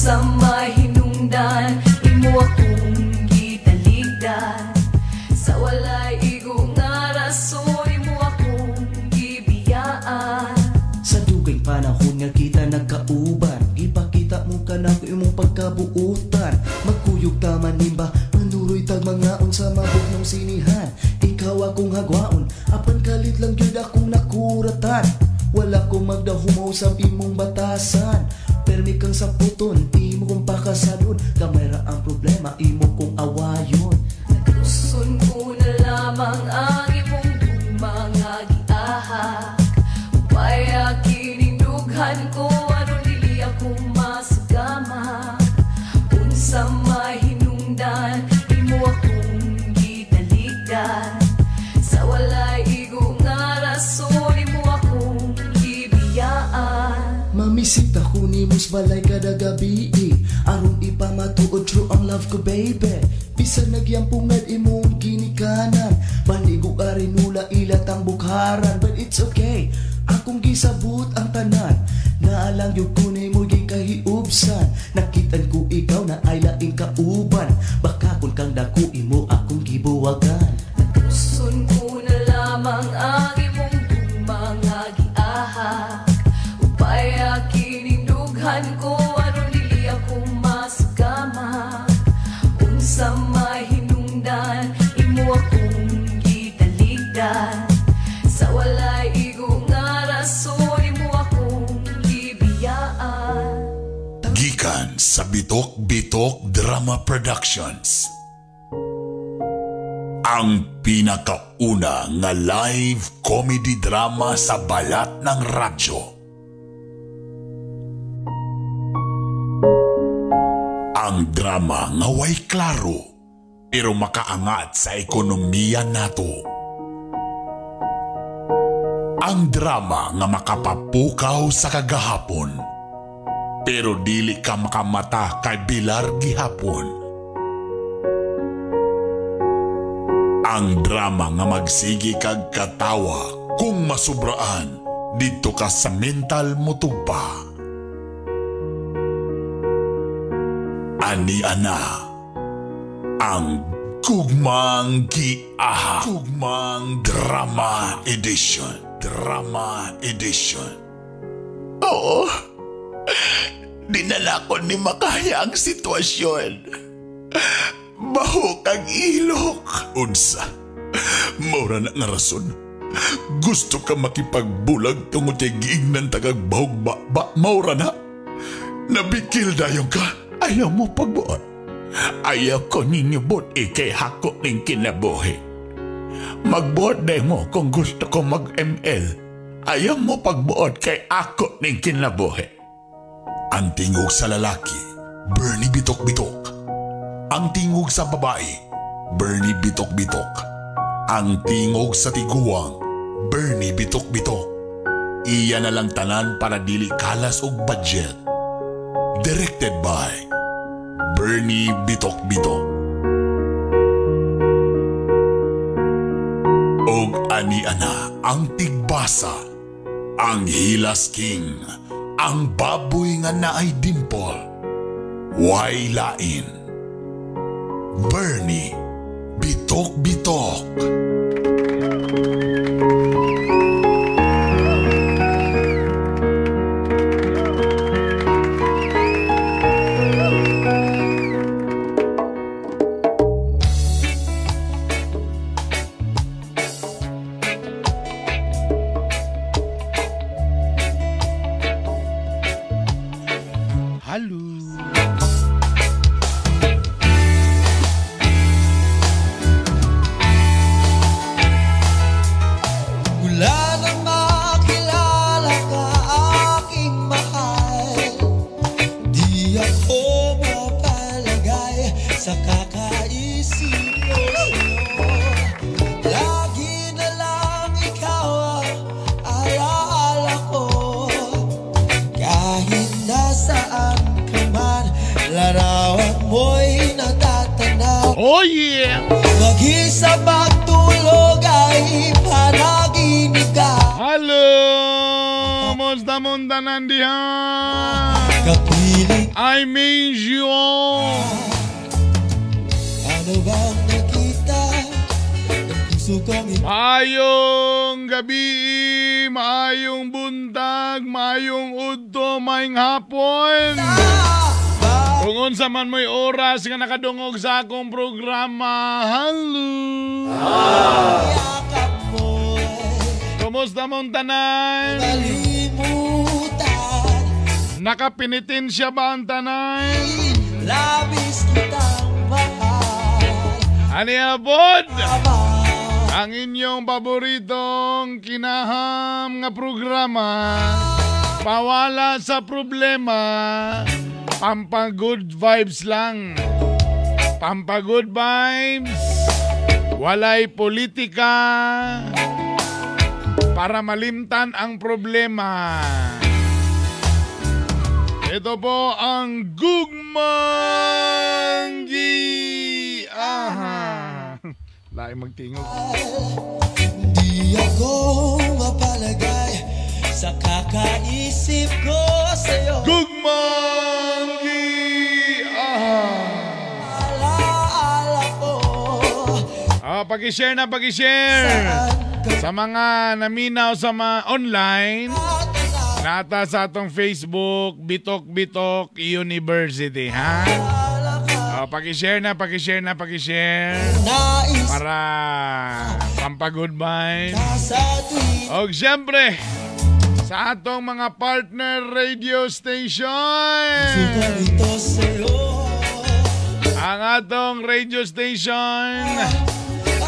Unsa mahinungdan, imo akong gitaligdan. Sa walay igo nga rason, imo akong gibiyaan. Sa dugay panahon nga kita nagkauban, ipakita mo ka na imong pagkabuotan. Magkuyog ta manimba, manuroy tag mangaon sa mabugnaw sinihan. Ikaw akong hagwaon, apan kalit lang gyud akong nakuratan. Wala ko magdahumaw sa imong batasan. Permi kang saputon, imo kong pakasadon. Gamay ra ang problema, imo kong awayon. Nagtuson ko na lamang ang imong gugma nga giahak. Upaya kinindughan ko, aron dili ako masugama. Unsa mahinungdan, imo akong gitaligdan. Sa walay igo nga rason, imo akong gibiyaan. Mamisita ko nimo sa balay kada gabi, aron ipamatuod true ang love ko, baby. Bisan nagyampungad imong ginikanan, panigo ka rin nula ilatang bukharan. But it's okay, akong gisabot ang tanan. Naalang yun ko nimo gikahiubsan. Nakitan ko ikaw na ay laing kauban. Baka kung kang dako imo akong gibuwagan. Natuson ko na lamang ang imong gugma nga giahak. Upaya kinindughan ko, aron dili ako masugama. Unsa mahinungdan, imo akong gitaligdan. Sa walay igo nga rason, imo akong gibiyaan. Gikan sa Bitok Bitok Drama Productions. Ang pinakauna nga live comedy drama sa balat ng radyo. Ang drama nga way klaro pero makaangat sa ekonomiya nato. Ang drama nga makapapukaw sa kagahapon pero dili ka makamata kay bilar gihapon. Ang drama nga magsigi kag katawa kung masubraan didto ka sa mental mutugpa. Ani ana ang Gugmang Giahak, Gugmang Drama Edition, Drama Edition. Oo, dinala ko ni makaya ang sitwasyon. Bahok ang ilok. Unsa, maura na nga rason. Gusto ka makipagbulag tungod kay giignan tagag bahog ba, ba maura na. Nabikil dayon ka. Ayaw mo pagbuot. Ayaw ko ninyo buot ikay hako ning kinabuhi. Magbuot day mo kung gusto ko mag-ML. Ayaw mo pagbuot kay ako ning kinabuhi. Ang tingog sa lalaki, Bernie Bitok Bitok. Ang tingog sa babae, Bernie Bitok Bitok. Ang tingog sa tiguang, Bernie Bitok Bitok. Iya na lang tanan para dili kalas og budget. Directed by Bernie Bitok Bitok. Og ani-ana ang tigbasa, ang Hilas King, ang baboy nga naay dimple, way lain, Bernie Bitok Bitok. Hello. Mula nang makilala ka, aking mahal, di ako mapalagay sa kakaisip ko sa'yo. Lagi na lang ikaw ang alaala ko, kahit nasaan ka man, larawan mo'y natatanaw. Oh yeah! Maging sa pagtulog ay panaginip ka. Hello! Musta mong tanan diha? Kapiling I miss you all. Ano bang nakita ng puso kong ito? Maayong gabi, maayong buntag, maayong udto, maayong hapon. Kung unsa man mo'y oras nga nakadungog sa akong programa, hello. Yakap mo'y Kumusta mong tanan? kalimutan. Nakapinitin siya ba ang tanan? Labis kitang mahal. Ani abod? Ama, Ang inyong paboritong kinaham nga programa, pawala sa problema, pampa good vibes lang. Pampa good vibes, walay politika, para malimtan ang problema. Ito po ang Gugmang Giaha. Lain magtingog. di ako mapalagay sa kakaisip ko sa'yo. Gugmang Giaha. Alaala ko Ah, paki-share na, paki-share. saan ka Sa mga naminaw sa mga online, tatanaw. nata sa atong Facebook, Bitok Bitok University, ha? Alala Ah, paki-share na, paki-share na, paki-share. Nais Para pampa-good vibes. ka sa tuwing Og siyempre, sa atong mga partner radio station. suka ito sa'yo. Ang atong radio station,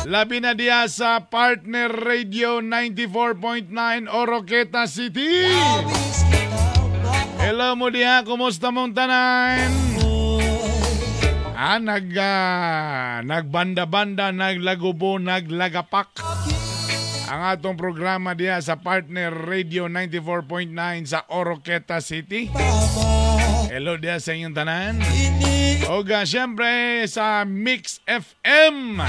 labi na diya sa Partner Radio 94.9 Oroqueta City. Labis kitang mahal. Hello mo diha, kumusta mong tanan? Ah, nagbanda-banda, naglagubo, naglagapak. Ang atong programa diha sa Partner Radio 94.9 sa Oroqueta City. Hello diha sa inyong tanan. O siyempre sa Mix FM.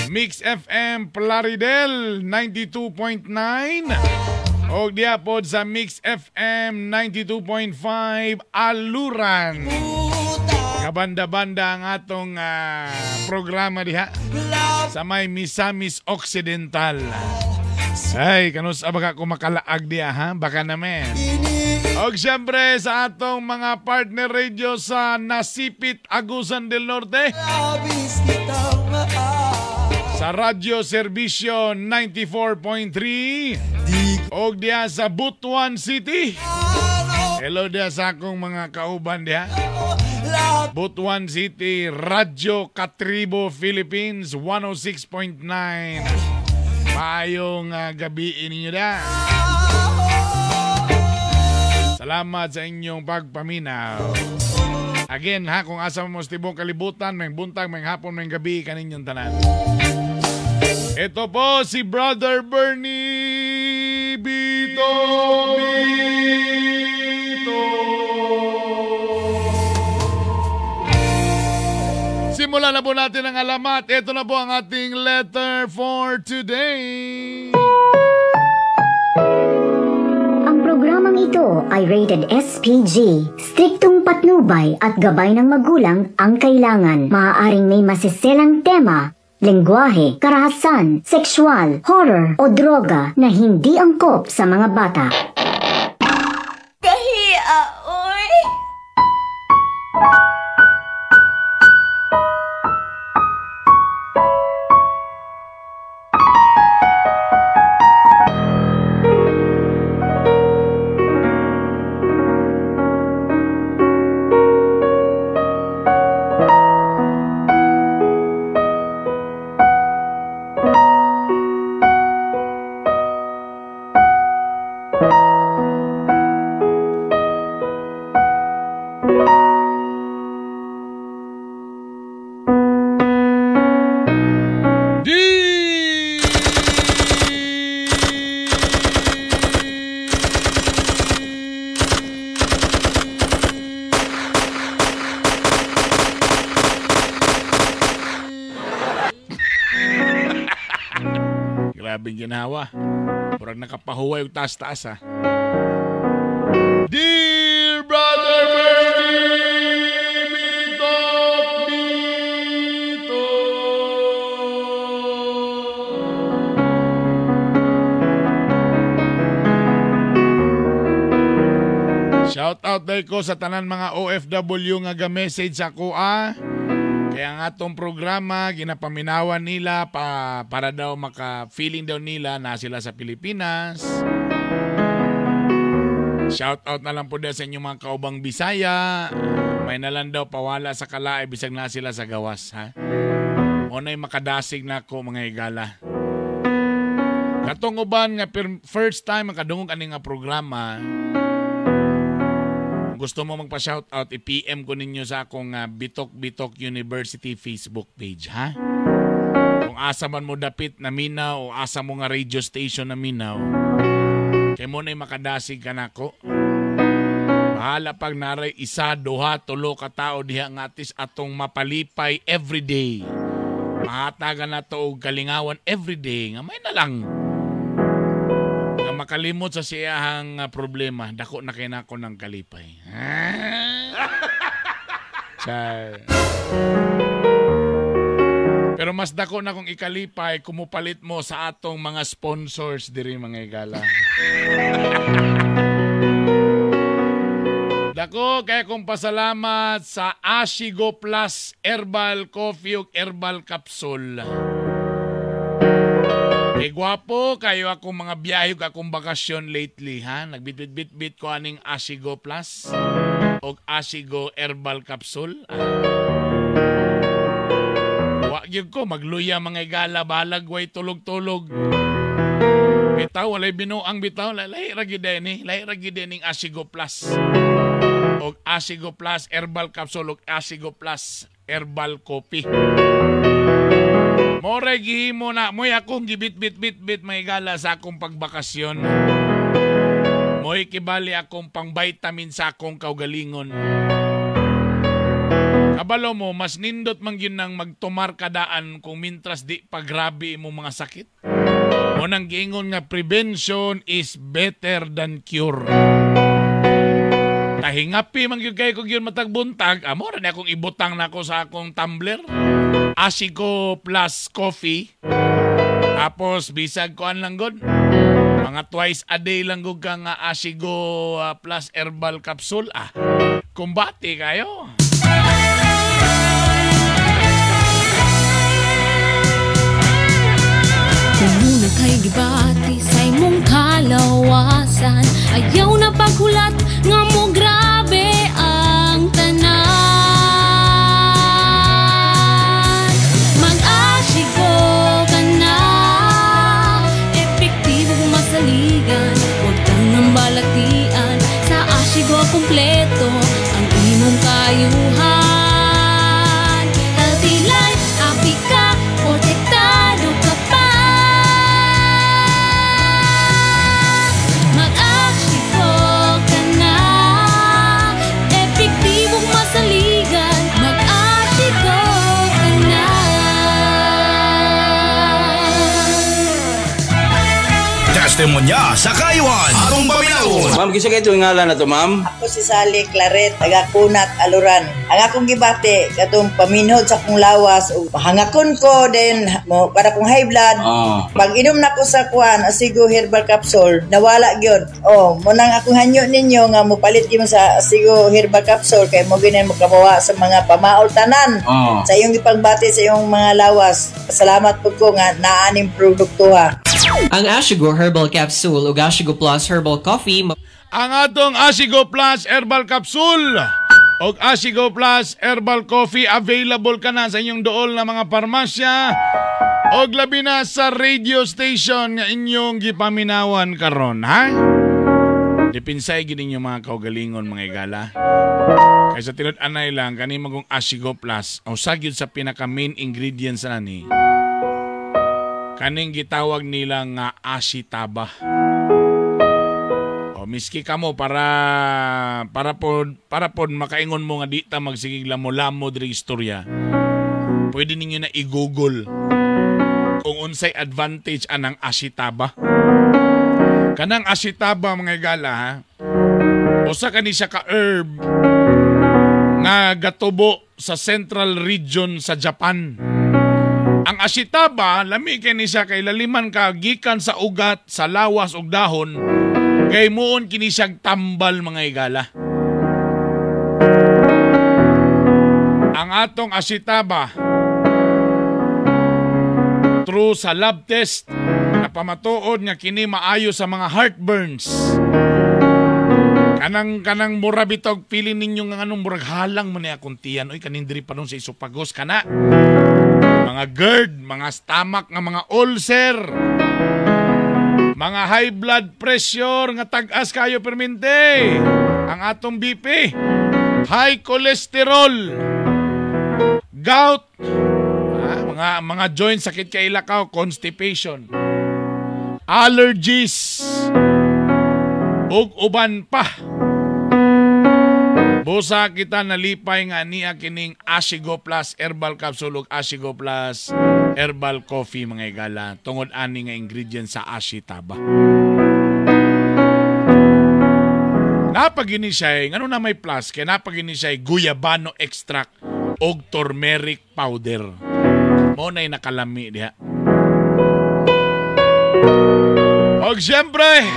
Mix FM Plaridel 92.9. O diha pod sa Mix FM 92.5 Aluran. Kabanda-banda ang atong programa diha sa may Misamis Occidental. Ay, kanus baka kumakalaag diha ha? Baka naman. Og siyempre sa atong mga partner radio sa Nasipit, Agusan del Norte, Labis kitang mahal. sa Radyo Serbisyo 94.3, Di og diha sa Butuan City. ano Hello diha sa akong mga kauban diha. lab Butuan City, Radyo Katribo, Philippines, 106.9. Maayong gabi ninyo da. Salamat sa inyong pagpaminaw. Again ha, kung asa mo sa tibok kalibutan, may buntag, may hapon, may gabi, kaninyong tanan. Ito po si Brother Bernie Bito Bito. Simulan na po natin ang alamat. Ito na po ang ating letter for today. Ang programang ito ay rated SPG. Striktong patnubay at gabay ng magulang ang kailangan. Maaaring may masiselang tema, lengguwahe, karahasan, sexual, horror o droga na hindi angkop sa mga bata. Kahiya, oy! D. Grabe ginawa. Murag nakapahuway og taas-taas ha. Dear Brother Bernie! Pasalamat ko sa tanan mga OFW nga ga-message ako ah. Kaya ang atong programa ginapaminawan nila para daw maka-feeling daw nila na sila sa Pilipinas. Shout out na lang po din sa inyong mga kaubang Bisaya. May nalang daw pawala sa kalaay bisag na sila sa gawas ha. Unay makadasig na ako mga higala. Katong uban nga first time makadungog ani nga programa. Gusto mo magpa-shoutout, i-PM ko ninyo sa akong Bitok Bitok University Facebook page, ha? Kung asa man mo dapit na minaw o asa mo nga radio station na minaw, kay mo na'y makadasig ka nako. Bahala pag naray isa, duha, tulo ka tao diha nga atis atong mapalipay everyday. Mahatagan na to og kalingawan everyday nga may na lang makalimot sa siyahang problema, dako na kay nako ng kalipay. Char. Pero mas dako na kung ikalipay kumupalit mo sa atong mga sponsors diri mga igala. Dako kay kong pasalamat sa Ashigo Plus Herbal Coffee ug Herbal Capsule. Kay gwapo kayo akong mga biyahe ug akong bakasyon lately ha. Nagbitbit-bitbit ko aning Ashigo Plus og Ashigo Herbal Capsule. Wa gyud ko magluya mga igala balag way tulog-tulog. Bitaw walay binuang bitaw lahi ra gyud ni, lahi ra gyud ning Ashigo Plus. Og Ashigo Plus Herbal Capsule og Ashigo Plus Herbal Coffee. More gihimo na moy akong gibit-bit-bit-bit may gala sa akong pagbakasyon. Moy kibali akong pang-vitamin sa akong kaugalingon. Kabalo mo, mas nindot man gyud nang magtumar kadaan kung mintras di pa grabe imong mga sakit. Mo nang giingon nga prevention is better than cure. Tahingapi man gyud kay ko gyud matag buntag, amo ra ni akong ibutang nako sa akong tumbler. Ashigo Plus Coffee. Tapos bisag kuan lang gud. Mga twice a day lang gud ka nga Ashigo Plus Herbal Capsule. Ah, kumbati kayo. Muna kay gibati sa imong kalawasan. Ayaw na paghulat nga mo grabe ang tanan. Mag-Ashigo ka na, epektibo masaligan, huwag kang nang balatian. Sa Ashigo kumpleto ang imong kayuhan. Healthy life, happy ka, protektado ka pa. Mag-Ashigo ka na, epektibong masaligan. Mag-Ashigo ka na. Testimonya sa Kayuan. Atong paminawon. Ma'am, kinsa kay itong ngalan na to, ma'am? Ako si Sally Claret, taga Kunat, Aluran. Ang akong gibati katong paminhod sa akong lawas ug hangakon ko then mo para kong high blood. Oh. Pag inom nako sa kuan Asigo Herbal Capsule, nawala gyud. Oh, mo nang akong hanyo ninyo nga mopalit gyud mo sa Asigo Herbal Capsule kay mo gyud mokabawa sa mga pamaol tanan. Oh. Sa iyong gipagbati sa iyong mga lawas. Salamat pud ko nga naa ning produkto ha. Ang Ashigo Herbal Capsule ug Ashigo Plus Herbal Coffee. Ang atong Ashigo Plus Herbal Capsule og Ashigo Plus Herbal Coffee available ka na sa inyong dool na mga parmasya og labi na sa radio station nga inyong gipaminawan karon, ha? Dipinsay gid ninyo mga kaugalingon mga igala. Kaysa tinud-anay lang kani magong Ashigo Plus ang sagyod sa pinaka main ingredients ani. Kaning gitawag nila nga ashitaba. O miski kamo para pod makaingon mo nga di ta magsigig lamo-lamo diri istorya. Pwede ninyo na i-google kung unsay advantage anang ashitaba. Kanang ashitaba mga igala ha. Usa kani siya ka herb nga gatubo sa central region sa Japan. Ang ashitaba, lami kay ni siya kay laliman ka gikan sa ugat, sa lawas ug dahon, kay muon kini siyang tambal mga igala. atong ashitaba through sa lab test napamatuod nga kini maayo sa mga heartburns. Kanang mura bitog feeling ninyo nga anong murag halang man ni akong tiyan oy kanin diri pa nun sa isopagos kana. Mga GERD, mga stomach nga mga ulcer, mga high blood pressure nga tag-as kayo permente, ang atong BP, high cholesterol, gout, mga joint sakit kay ilakaw, constipation, allergies, ug uban pa. Busa kita nalipay nga niya kining Ashigo Plus Herbal Capsule ug Ashigo Plus Herbal Coffee mga igala tungod ani nga ingredient sa ashitaba. Napagini siya, ngano na may plus kay napagini siya guyabano extract og turmeric powder. Mao nay nakalami diha. Og siyempre,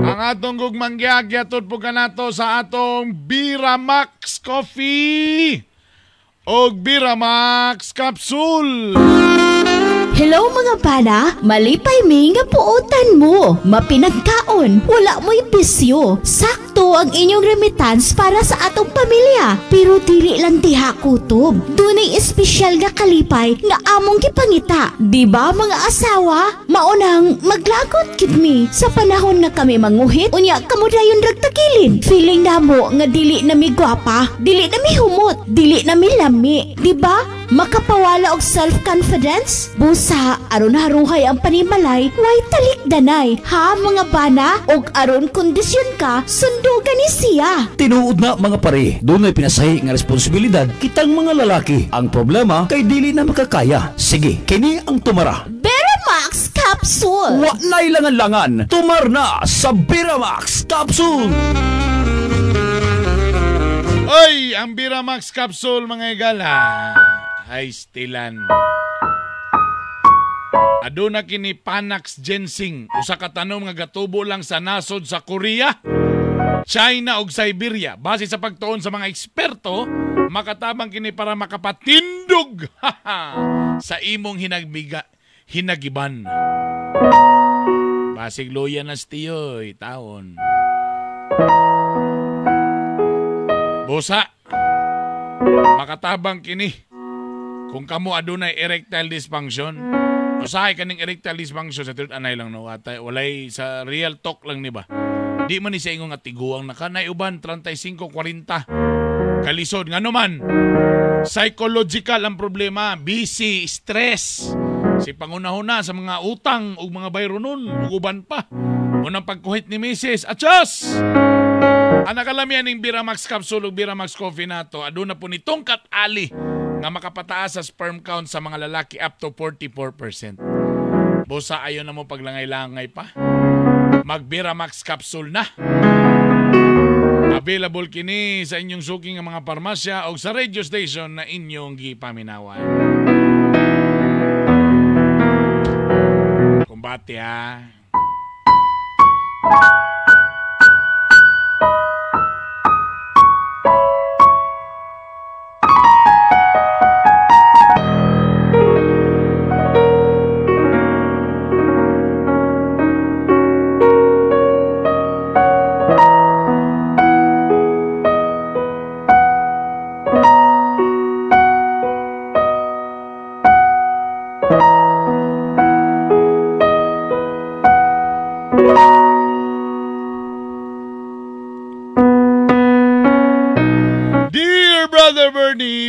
ang atong gugmanggyag yatod po kanato sa atong Biramax Coffee og Biramax Capsule. Hello mga bana, malipay mi nga puotan mo, mapinagkaon, wala mo'y bisyo. Sakto ang inyong remittance para sa atong pamilya. Pero dili lang diha kutob. Dunay espesyal nga kalipay nga among gipangita. Di ba mga asawa? Maunang maglagot gid mi sa panahon nga kami manguhit, unya kamo dayon ragtagilid. Feeling namo nga dili na mi gwapa, dili na mi humot, dili na mi lami. Di ba? Makapawala og self-confidence? Busa, aron haruhay ang panimalay, way talikdanay. Ha mga bana? Og aron kondisyon ka, sundugan ni siya. Tinuod na mga pare, dunay pinasahi nga responsibilidad kitang mga lalaki. Ang problema kay dili na makakaya. Sige, kini ang tumara. Biramax Capsule. Wa na'y langan-langan. Tumar na sa Biramax Capsule. Oy, ang Biramax Capsule mga igala. Ay stilan. Aduna kini Panax ginseng, usa ka tanom nga gatubo lang sa nasod sa Korea, China ug Siberia. Base sa pagtuon sa mga eksperto, makatabang kini para makapatindog sa imong hinagiban. Basig luya na stiyoy taon. Busa, makatabang kini kung kamo adunay erectile dysfunction. Usahay kaning erectile dysfunction sa tinud anay lang no, atay walay sa real talk lang ni ba. Di man ni sa ingon nga tiguang na kanay uban 35 40. Kalisod ngano man. Psychological ang problema, busy, stress. Si pangunahuna sa mga utang ug mga bayronon ug uban pa. Unang pagkuhit ni Mrs. Achos. Ang nakalamian ning Biramax Capsule ug Biramax Coffee nato aduna po ni Tungkat Ali nga makapataas sa sperm count sa mga lalaki up to 44%. Busa ayon na mo paglangay-langay pa. Mag-Biramax Capsule na. Available kini sa inyong suking nga mga parmasya o sa radio station na inyong gipaminawan. Kumbate ha.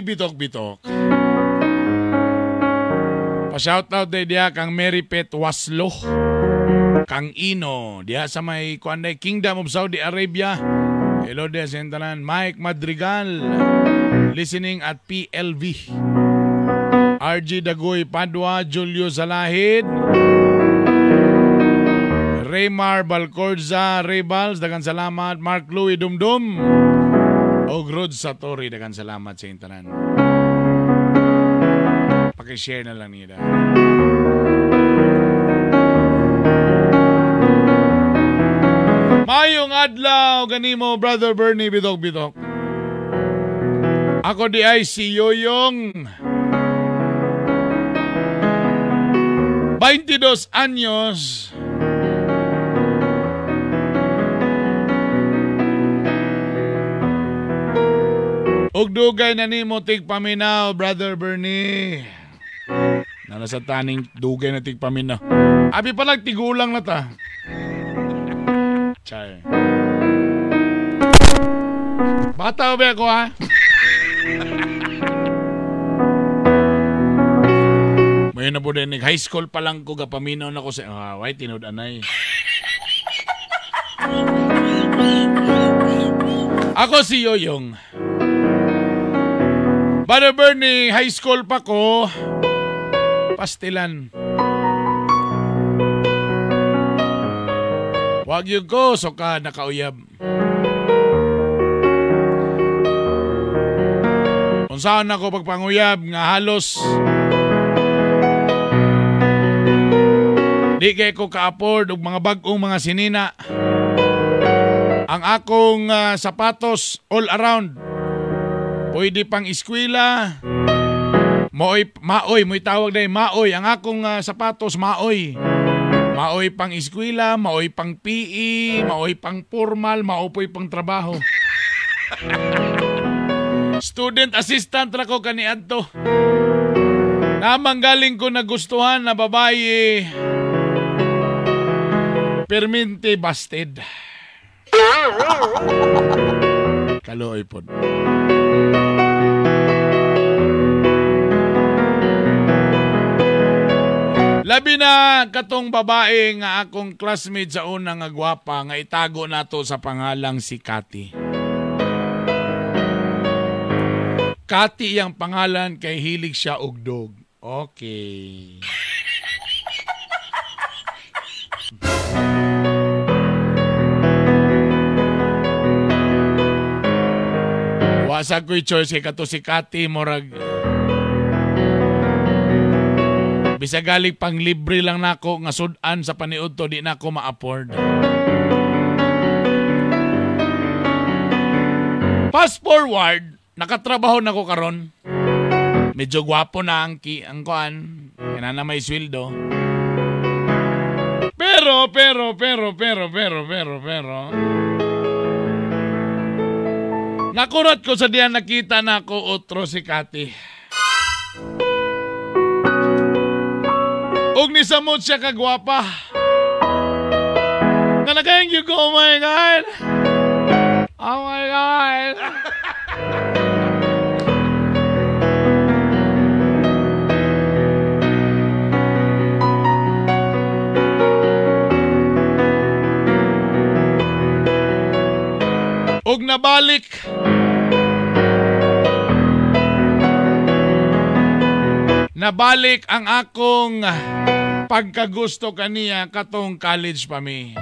Bitok-bitok. Pa-shoutout day diha kang Mary Pet Waslo, kang Ino diha sa may kuan day Kingdom of Saudi Arabia. Hello diha sa tanan. Mike Madrigal listening at PLV. RG Dagoy Padua, Julio Salahid, Raymar Balcorza Rebals, dagan salamat. Mark Louis Dumdum og Rod Satori, dagan salamat sa intanan. Paki-share na lang nila. Mayong adlaw ganimo Brother Bernie Bitok-bitok. Ako di ay si Yoyong. 22 anyos. Ug dugay na nimo tigpaminaw, Brother Bernie. Nara sa taning dugay na tigpaminaw. Abi pa lang tigulang na ta. Char. Bata ba ako ha? Mayo na po din, high school pa lang ko, gapaminaw na ko sa, why, tinud anay. Ako si Yoyong. Brother Bernie, high school pa ko, pastilan. Wag yun ko, so ka nakauyab. Unsaan ako pagpanguyab nga halos di kay ko ka-afford og mga bag-ong mga sinina. Ang akong sapatos all around. Pwede pang eskwela. Maoy, maoy, mo'y tawag na maoy. Ang akong sapatos, maoy. Maoy pang eskwela, maoy pang PE, maoy pang formal, maoy pang trabaho. Student assistant ra ko kaniadto. Namang galing ko nagustuhan na babae. Permente busted. Kaluoy pod. Labi na katong babae nga akong classmate sa una nga gwapa nga itago nato sa pangalang si Kati. Kati iyang pangalan kay hilig siya og dog. Okay. Wasa ko'y choice kay kato si Kati murag bisag galing pang libre lang nako nga sud-an sa paniud to di nako ma-afford. Fast forward, nakatrabaho na ko karon. Medyo gwapo na ang kuan, kaya na may sweldo. Pero nakurat ko sa diyan nakita na ako otro si Kati. Og nisamot siya kagwapa. Nga nakaing you go, oh my God. Oh my God. Og nabalik. Nabalik ang akong pagkagusto kaniya katong college pa mi.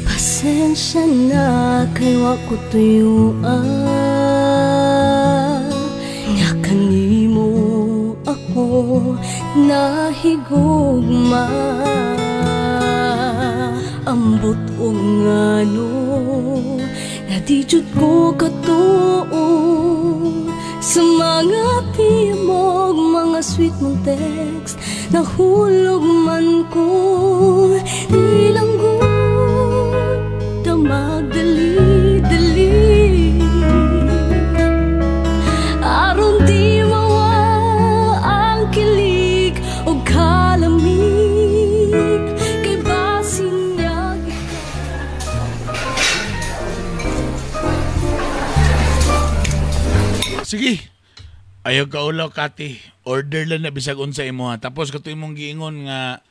Pasensya na kay wa ko tuyuan nga kanimo ako nahigugma. Ambot og ngano na di jud ko katuo sa mga timog, mga sweet mong text, nahulog man ko. Di lang magdali-dali aron di mawa ang kilig o kalamig kay basin niya. Sige, ayaw ka ulaw, Kati. Order lang na bisag unsa imo ha. Tapos kato imong giingon nga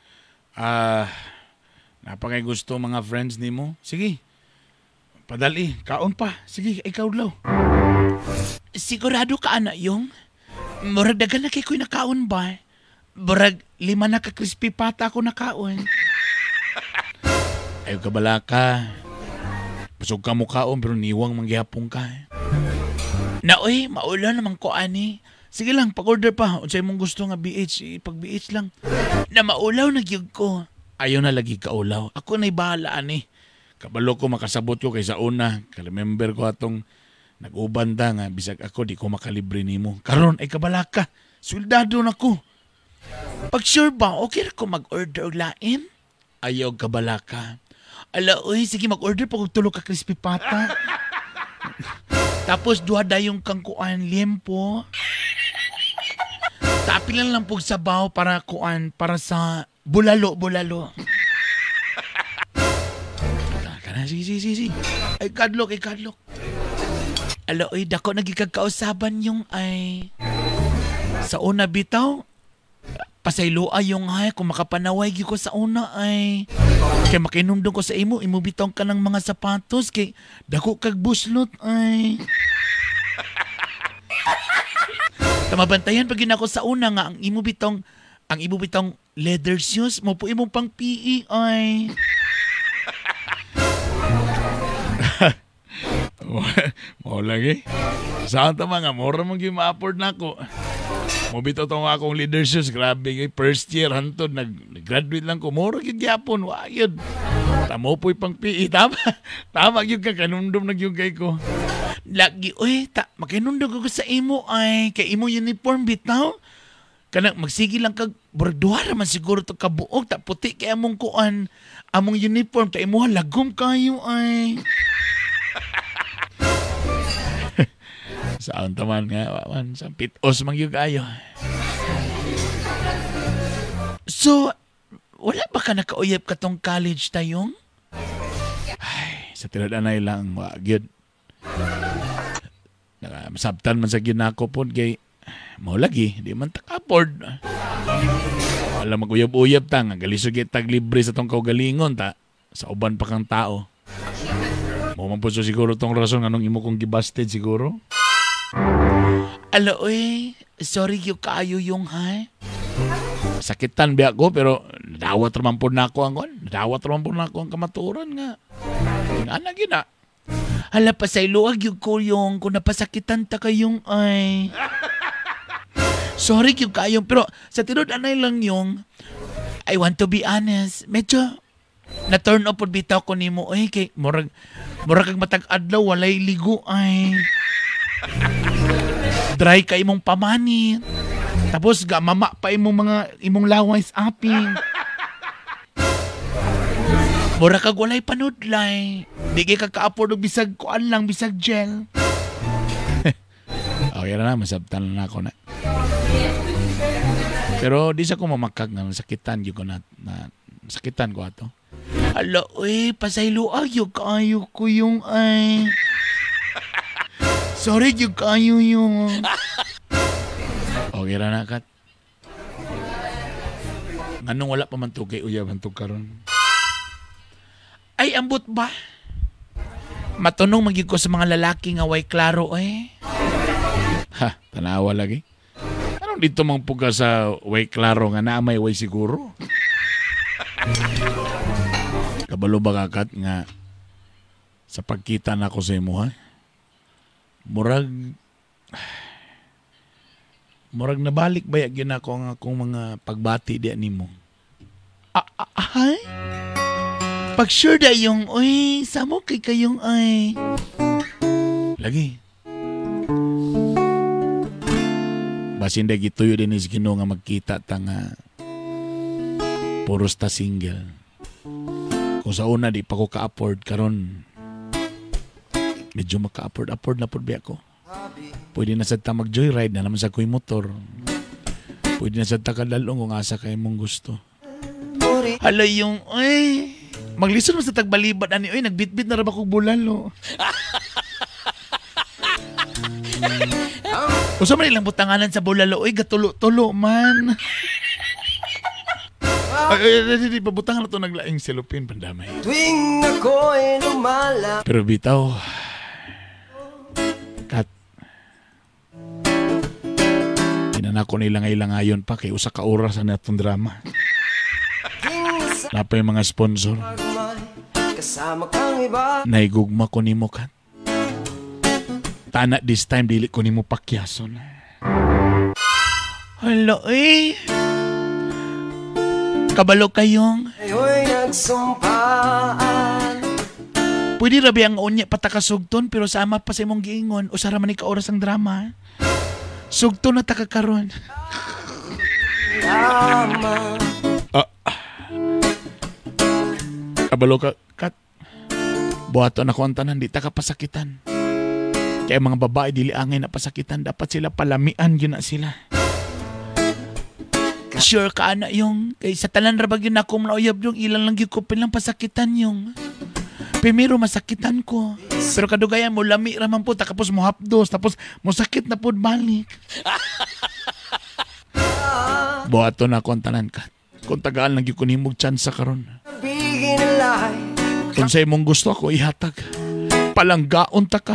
napakay gusto mga friends nimo. Sige. Padali, kaon pa. Sige, ikaw law. Sigurado ka, anak, yung? Murag dagan na kay ko'y nakaon ba? Murag 5 na ka crispy pata ako nakaon. Ayaw ka balaka. Busog ka mukhaon pero niwang manggihapon ka. Na oy, maula naman ko ani. Sige lang, pag-order pa. Unsay imong gusto nga BH, pag BH lang. Na maulaw na gyud ko. Ayaw na lagi kaulaw. Ako na'y bahala ani. Kabalo ko makasabot ko kay sa una. Ka-remember ko atong nag-uban ta nga bisag ako di ko makalibre nimo. Karon ay kabalaka. Soldado na ko. Pag sure ba, okay ra ko mag-order og lain? Ayaw kabalaka. Ala, oy, sige mag-order pa og tulo ka crispy pata. Tapos duha dayong kang kuan liempo. Tapi lang lang pug sabaw para kuan para sa bulalo bulalo. Kana sige sige sige. sige. Ay kadlok, ay kadlok. Ala, oy, dako nagikagkausaban yung ay sa una bitaw. Pasayloa yung ay kung makapanaway gyud ko sa una ay kay makinumdum ko sa imo, imo bitaw ka ng mga sapatos kay dako kag buslot ay. Tamabantayan pag yun ako sa una nga ang imo bitong leather shoes mo po imong pang PE ay. Mao lagi. Saan ta mga mura man gyud ma-afford nako. Mo bitaw tong akong leather shoes, grabe kay first year hantod nag-graduate lang ko, mura gyud gyapon, wa gyud. Tamo po'y pang PE, tama. Tama gyud ka kanumdum na gyud kay ko. Lagi oy, ta makinumdum ko sa imo ay kay imo uniform bitaw. Kanang magsige lang kag murag duha ra man siguro to kabuok ta puti kay among kuan, among uniform ta imuha lagom kayo ay. Saan taman nga man sa pitos man gyud kayo. So wala ba ka nakauyab katong college tayong? Ay, sa tirad-anay lang wa gyud. Masabtan man sa ginako pod kay mao lagi di man ta ka-afford. Wala maguyab-uyab ta nga galisod gyud tag libre sa tong kaugalingon ta sa uban pa kang tao. Mo man po so siguro tong rason anong imo kong gibasted siguro. Ala oy, sorry gyud kaayo yung ha. Sakitan biya ko pero nadawat ra man pod nako ang kon. Nadawat ra man pod nako ang kamatuoran nga. Ana gyud na. Hala, pasayloag yung ko yung kung napasakitan ta kayong ay. Sorry yung kayong pero sa tinud anay lang yung I want to be honest. Medyo na turn off pod bitaw ko nimo ay kay murag murag kag matag adlaw walay ligo ay. Dry ka imong pamanit. Tapos ga mama pa imong mga imong laway sa aping. Mura kag walay panudlay. Di kay ka ka-afford og bisag kuan lang, bisag gel. Okay na, masabtan na ako na. Pero di sa ko mamakag nga sakitan gyud ko na sakitan ko ato. Ala oy, pasayloa gyud kaayo ko yung ay. Sorry gyud kaayo yung. Okay ra na kat. Nganong wala pa man tugay uyab hantog karon? Ay, ambot ba? Matunong magyud ko sa mga lalaki nga way klaro eh. Ha, tanawa lagi. Anong dito mang puga sa way klaro nga naa may way siguro? Kabalo ba kakat nga sa pagkita na ako sa imo ha? Murag nabalik ba gyud ako ang akong mga pagbati diya nimo? Ay? Pag sure da yung, oy, samo kay kayong ay. Lagi. Basin da gituyo din is Ginoo nga magkita ta nga puros ta single. Kung sa una di pa ko ka-afford karon medyo maka-afford-afford na pod biya ko. Pwede na sad ta mag-joyride na naman sa ko'y motor. Pwede na sad ta kadalong kung asa kay mong gusto. Hala yung, ay, maglisod mo sa tagbalibad ani oy, nagbitbit na ra ba kog bulalo. Usa man ilang butanganan sa bulalo oy, gatulo-tulo man. Ay, ay, ay, pabutangan na to naglaing cellophane pandamay. Tuwing ako'y lumala. Pero bitaw, kat, tinanako nila ngayong pa kay usa ka oras na atong drama. Napay mga sponsor. kasama kang iba. Naigugma ko nimo, Kat. Tana this time dili ko nimo pakyason. Hala eh. Kabalo kayong. Ayo'y nagsumpaan. Pwede rabi ang unya patakasugton pero sama pa sa imong giingon usara man ni ka oras ang drama. Sugton na ta ka karon. Tama. Kabalo ka, Kat. Buhaton ako ang tanan, di ta ka pasakitan. Kaya mga babae dili angay na pasakitan, dapat sila palamian yun na sila. Sure ka ana yung kay sa tanan ra ba gyud nako mauyab yung ilang lang gyud ko pilang pasakitan yung. Primero masakitan ko. Pero kadugayan mo lami ra man po tapos mo hapdos tapos mo sakit na pud balik. Buhaton ako ang tanan, Kat. Kung tagaan lang gyud ko nimog chance karon. Kung sa imong gusto ako ihatag. Palanggaon ta ka.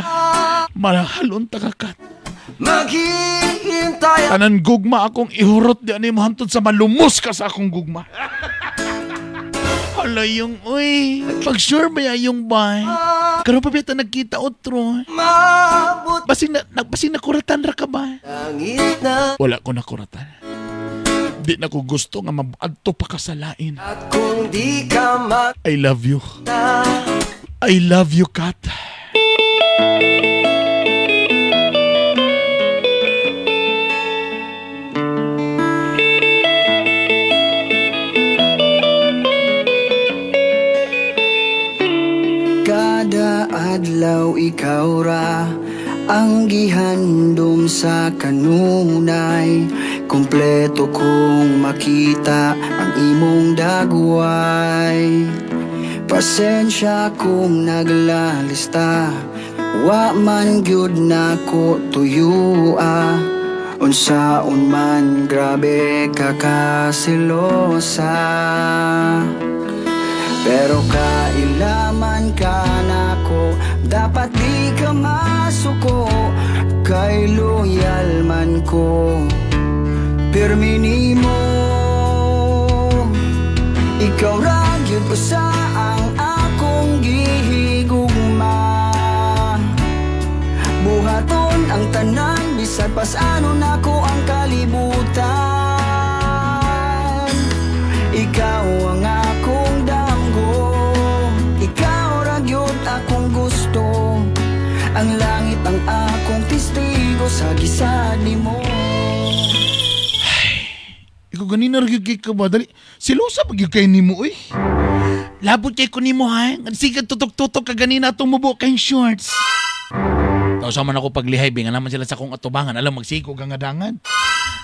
Mahalon ta ka, Kat. Maghihintay. Tanan gugma akong ihurot di ani mo hantod sa malumos ka sa akong gugma. Hala yung uy. Pag sure ba yung bay? Karon pa bita nagkita otro. Basing nakuratan ra ka ba? Wala ko nakuratan. Di na ko gusto nga maadto pa ka sa lain. At kung di ka I love you. I love you, Kat. Kada adlaw ikaw ra ang gihandom sa kanunay. Kompleto kong makita ang imong dagway. Pasensya kung naglalista, wa man gyud nako tuyua. Unsaon man grabe ka kasilosa. Pero kailaman ka nako, dapat di ka masuko. Kay loyal man ko, pirmi nimo. Ikaw ra gyud usa ang akong gihigugma. Buhaton ang tanan bisan pas-ano nako ang kalibutan. Ikaw ang akong damgo, ikaw ra gyud akong gusto. Ang langit ang akong testigo sa gisad nimo. Ikaw ganina ra gyud ka ba? Dali, silosa pa gyud kay nimo oy. Labot kay ko nimo ha. Sige tutok-tutok ka ganina atong mubo kay shorts. Taw sama man ako paglihay binga naman sila sa akong atubangan. Alam magsigo ka nga dangan.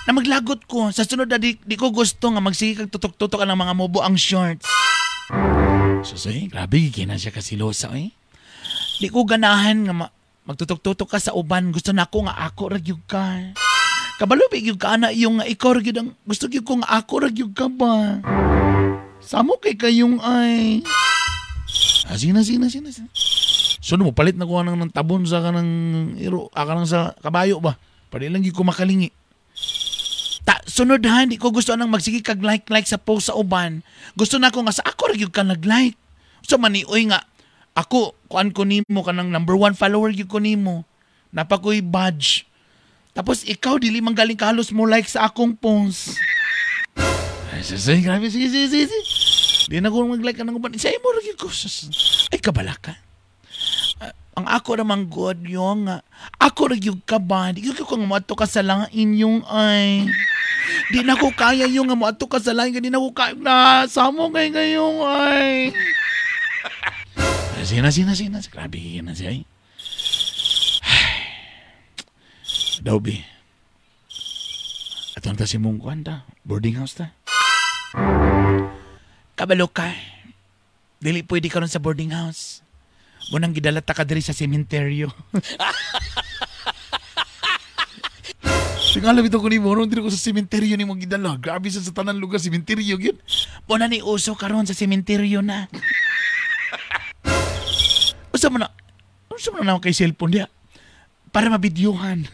Na maglagot ko sa sunod na di ko gusto nga magsige kag tutok-tutok ang mga mubo ang shorts. Susay, grabe gina siya kasilosa oy. Di ko ganahan nga magtutok-tutok ka sa uban. Gusto na ako nga ako ra gyud ka. Kabalo gyud ka ana yung ikaw ra gyud ang gusto gyud ko nga ako ra gyud ka ba. Samo kay kayong ay. Ah, sige na. So mo palit na ko nang tabon sa kanang iro, kanang sa kabayo ba. Pwede lang gyud ko makalingi. Ta sunod ha, di ko gusto anang magsige kag like sa post sa uban. Gusto na ko nga sa ako ra gyud ka nag-like. So manioy nga ako kuan ko nimo kanang number 1 follower gyud ko nimo. Napakoy badge. Tapos ikaw dili man galing kahalos mo like sa akong post. Ay, sige, grabe, sige. Di na ko mag-like ka ng uban. Sa imo ra gyud ko. Ay kabala ka. Ang ako ramang good yung ako ra gyud ka ba? Di gyud ko nga moadto ka sa lain yung ay. Di na ko kaya yung nga moadto ka sa lain, di na ko kaya na samo kay ngayong ay. Sige na. Grabe na siya ay. Daw bi. Ato ta si mong kuan ta, boarding house ta. Kabalo ka. Dili pwede karon sa boarding house. Munang gidala ta ka diri sa sementeryo. Tingala bitaw ko nimo, ron diri ko sa sementeryo nimo gidala. Grabe sa tanan lugar sementeryo gyud. Muna ni uso karon sa sementeryo na. Usa man na kay cellphone diha para mabidyuhan.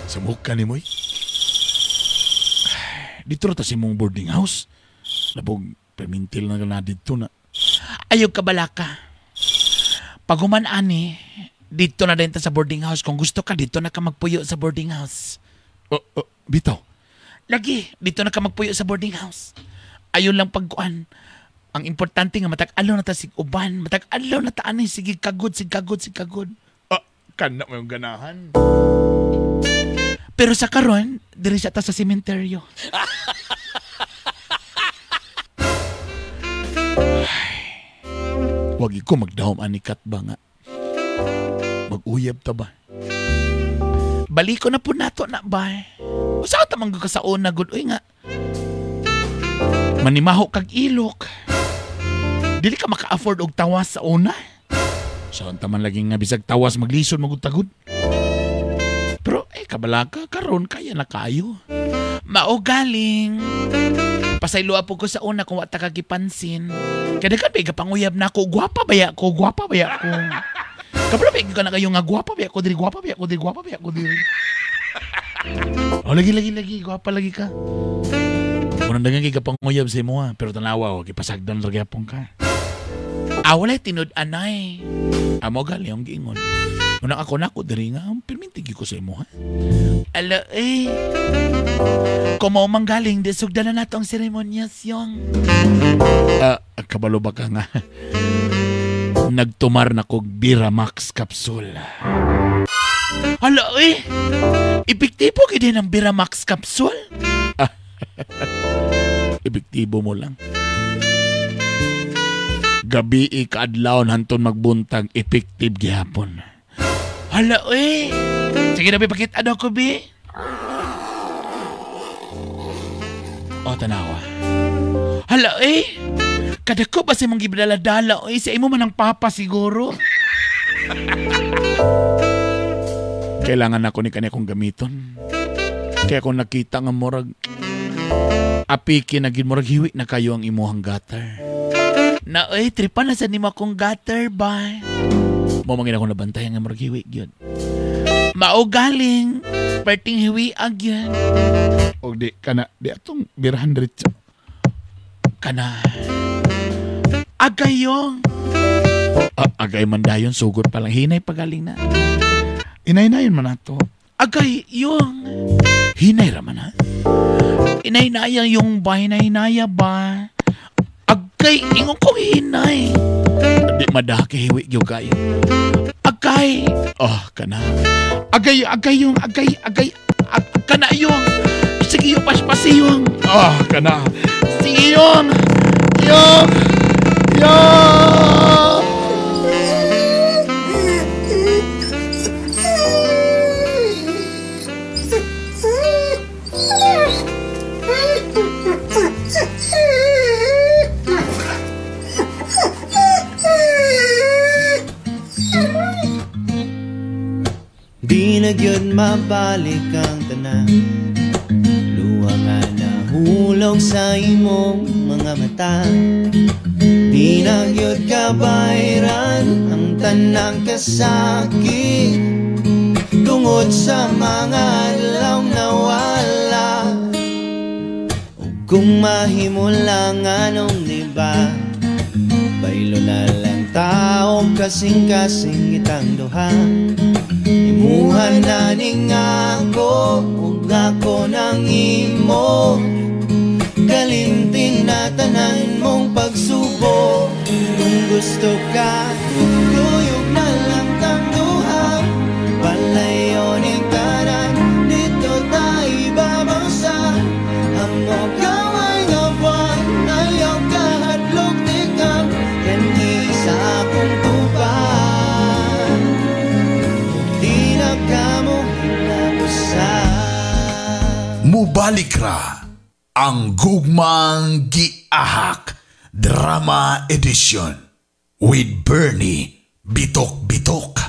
Samok ka ni mo. Dito ra ta sa imong boarding house. Labog Permintil na na dito na. Ayaw ka balaka. Paghuman ani, dito na din ta sa boarding house. Kung gusto ka, dito na ka magpuyo sa boarding house. Oh, oh, bitaw. Lagi, dito na ka magpuyo sa boarding house. Ayon lang pagkuan. Ang importante nga matag-adlaw na ta sig uban, matag-adlaw na ta ani sige kagod, sige kagod, sige kagod. Ah, kana mo yung ganahan. Pero sa karon, diri siya ta sa sementeryo. Wag ko magdahom ani kat ba nga. Mag-uyab ta ba? Baliko na po nato na ba? Usa ta man ka sa una gud uy nga. Manimaho kag ilok. Dili ka maka-afford og tawas sa una. Saan ta man lagi nga bisag tawas maglisod magud tagud. Pero kabala ka karon kaya na kayo. Mao galing. Pasayloa po ko sa una kung wa ta kagipansin. Kada ka ba panguyab na ako, gwapa baya ko, gwapa baya ko. Kabalo ba ka na kayo nga gwapa baya ko diri, gwapa baya ko diri, gwapa baya ko diri. Oh, lagi lagi lagi, gwapa lagi ka. Unang dagan kay kapanguyab sa imo ha, pero tanawa o gipasagdan ra gyapon ka. Ah, walay tinud-anay. Amo gali ang giingon. Unang ako nako diri nga pirminti gyud ko sa imo ha. Ala eh. Kumo manggaling di sugdan na nato ang seremonyasyon. Kabalo ba ka nga? Nagtumar na kog Bira Max capsule. Hala eh. Epektibo gid ang Bira Max capsule. Epektibo mo lang. Gabi ikaadlawon hanton magbuntag, effective gihapon. Hala eh. Sige na bi, pakita daw ko bi. O tanawa. Hala eh. Kadako ba sa imong gibdala-dala oy, sa imo man ang papa siguro. Kailangan ako ni kanya kong gamiton. Kaya kung nakita nga murag apiki na gid murag hiwi na kayo ang imuhang gutter. Na oy, tripa na sa nimo akong gutter ba. Mo mangin ako nabantayan nga murag hiwi gyud. Mao galing perting hiwi agyan. Og di kana di atong birahan diretso. Kana agayong. Agay man dayon sugod pa lang hinay pagaling na. Inay-nayon man ato. Agay yung hinay ra man ha. Inay-naya yung ba, hinay-naya ba? Agay ingon kong hinay. Di madaki hiwi gyud kayo. Agay. Oh, kana. Agay, agay yung agay, agay kana yung. Sige yung paspasi yung. Oh, kana. Sige yung. Yung. Yung. Di na gyud mabalik ang tanan. Luha nga nahulog sa imong mga mata. Di na gyud kabayran ang tanang kasakit tungod sa mga adlaw nawala. O kung mahimo lang anong diba, baylo na lang tao kasing-kasing itang duha. Imuha na ning ako ug ako nang imo. Kalimtin na tanan mong pagsubo. Kung gusto ka, kuyog na lang tang duha. Palayo ning tanan, dito tayo babaw sa amo gamay nga buwan. Ayaw kahadlok tikam, kani sa akong tubang. Di na ka mo hinakusan. Mubalik ra ang Gugmang Giahak Drama Edition with Bernie Bitok Bitok.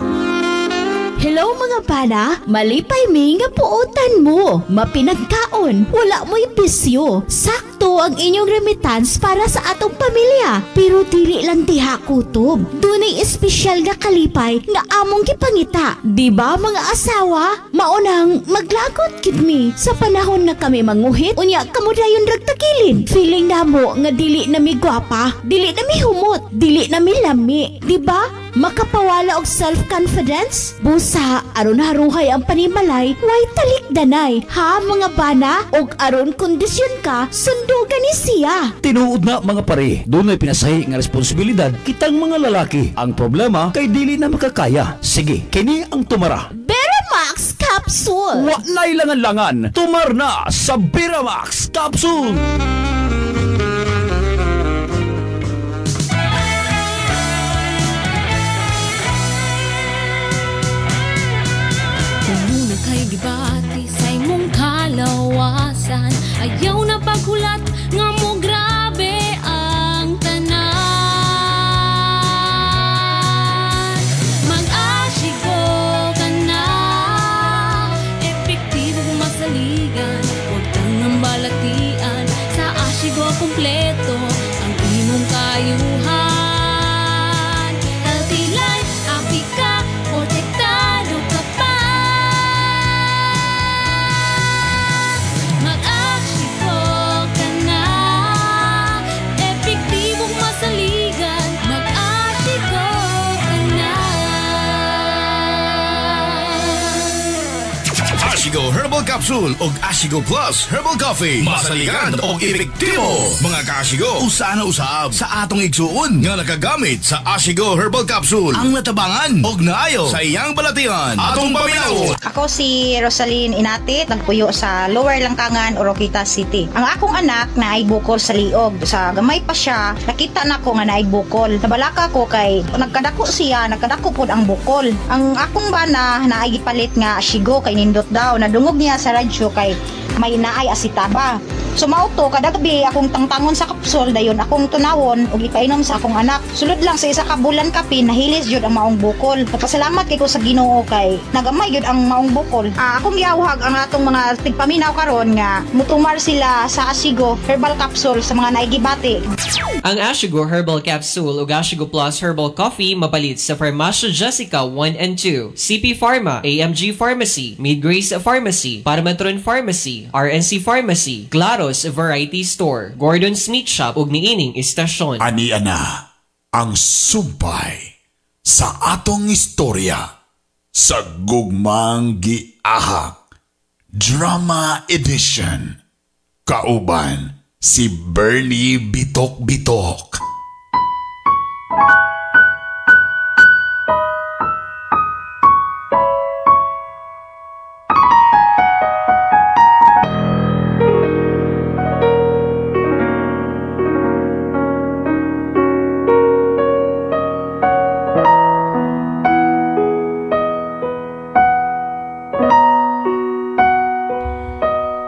Hello mga bana, malipay mi nga puotan mo, mapinagkaon, wala mo'y bisyo, sakto Sakto ang inyong remittance para sa atong pamilya. Pero dili lang diha kutob. Dunay espesyal nga kalipay nga among gipangita. Di ba mga asawa? Maunang maglagot gid mi sa panahon na kami manguhit, unya kamo dayon ragtagilid. Feeling namo nga dili na mi gwapa, dili na mi humot, dili na mi lami. Di ba? Makapawala og self-confidence? Busa, aron haruhay ang panimalay, way talikdanay. Ha, mga bana? Og aron kondisyon ka, sundugan ni siya. Tinuod na mga pare, dunay pinasahi nga responsibilidad kitang mga lalaki. Ang problema kay dili na makakaya. Sige, kini ang tumara. Beramax Capsule. Wa na'y langan-langan, tumar na sa Beramax Capsule. Kay gibati sa imong kalawasan, ayaw na paghulat nga mo grabe ang tanan. Mag-Ashigo ka na, epektibo masaligan, huwag kang ang balatian. Sa Ashigo kompleto ang imong kayuhan. Healthy life, happy ka, protektado ka pa. Mag-Ashigo ka na, epektibong masaligan. Mag-Ashigo ka na. Ashigo Herbal Capsule og Ashigo Plus Herbal Coffee. Masaligan og epektibo. Mga ka-Ashigo, usa na usab sa atong igsuon nga nakagamit sa Ashigo Herbal Capsule ang natabangan og naayo sa iyang balatian. Atong paminaw. Ako si Rosaline Inatit, nagpuyo sa Lower Langkangan, Oroquieta City. Ang akong anak na ay bukol sa liog. Sa gamay pa siya, nakita na ko nga naay bukol. Nabalaka ko kay nagkadako siya, nagkadako pod ang bukol. Ang akong bana na ay gipalit nga Ashigo kay nindot daw. Nadungog niya sa radyo kay may naay asitaba. So mao to kada gabi akong tangtangon sa kapsol dayon akong tunawon ug ipainom sa akong anak. Sulod lang sa isa ka bulan kapin nahilis jud ang maong bukol. Nagpasalamat kay ko sa Ginoo kay nagamay jud ang maong bukol. Akong giawhag ang atong mga tigpaminaw karon nga mutumar sila sa Ashigo Herbal Capsule sa mga naigibati. Ang Ashigo Herbal Capsule ug Ashigo Plus Herbal Coffee mapalit sa Farmacia Jessica 1 and 2, CP Pharma, AMG Pharmacy, Mid Grace Pharmacy, Parmatron Pharmacy, RNC Pharmacy, Claros Variety Store, Gordon's Meat Shop ug niining istasyon. Ani ana ang sumpay sa atong istorya sa Gugmang Giahak Drama Edition. Kauban si Bernie Bitok Bitok.